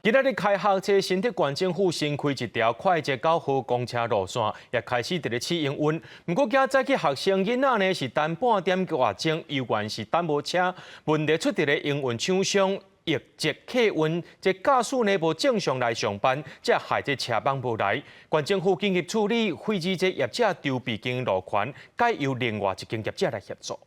今仔日開學，這新竹縣政府新開一條快捷九號公車路線，也開始佇咧試營運。毋過，今早起學生囡仔呢是等半點外鐘，猶原是等無車。問題出佇咧營運廠商易捷客運，這駕駛呢無正常來上班，才害這車網無來。縣政府緊急處理，廢止這業者籌備經營路權，改由另外一間業者來協助。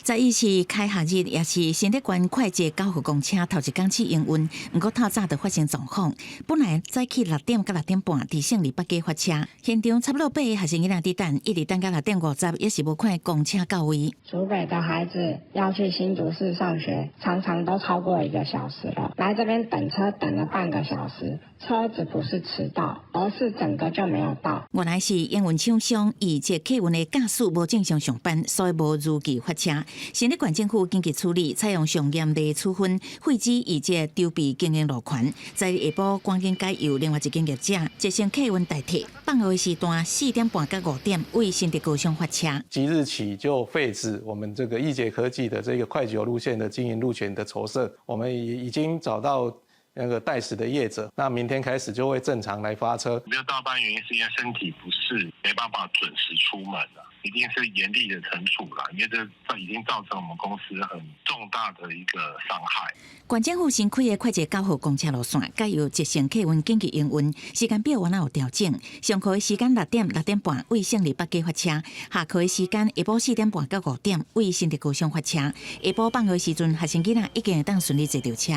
11是開學日，也是新竹縣快捷九號公車頭一工試營運。毋過透早就發生狀況。本來早起6點到6點半佇勝利北街發車，現場差不多八个學生囡仔佇等，一直等到6點50，也是無看公車到位。竹北的孩子要去新竹市上學，常常都超過一個小時了。來這邊等車等了半個小時，車子不是遲到，而是整個就沒有到。原來是營運廠商易捷客運的駕駛無正常上班，所以無如期發車。新竹縣政府緊急處理，採用上嚴厲處分，廢止易捷籌備經營路權。在下晡趕緊改由另外一間業者捷星客運代替。放學時段4點半到5點，為新竹高中發車。即日起就廢止我們這個易捷科技的這個快九路線的經營路權的籌設，我們已經找到那個代駛的業者，那明天開始就會正常來發車。沒有到班原因是因為身體不適，沒辦法準時出門了，一定是嚴厲的懲處啦，因為這已經造成我們公司很重大的一個傷害。縣政府新開的快捷九號公車路線，改由捷星客運緊急營運，時間表原來有調整。上課的時間6點、6點半為勝利北街發車；下課的時間下晡4點半到5點為新竹高中發車。下晡放學時陣，學生囡仔已經會當順利坐著車。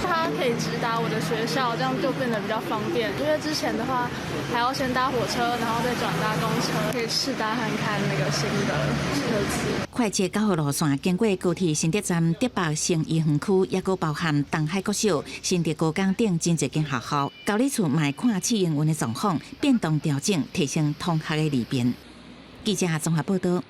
它可以直達我的學校，這樣就變得比較方便。因為之前的話，還要先搭火車，然後再轉搭公車，可以試搭看看那個新的車次。快捷九號路線經過高鐵新竹站、竹北生醫園區，抑閣包含東海國小、新竹高工等真濟間學校。教理處嘛會看試營運的狀況，變動調整，提升通學的利便。記者綜合報道。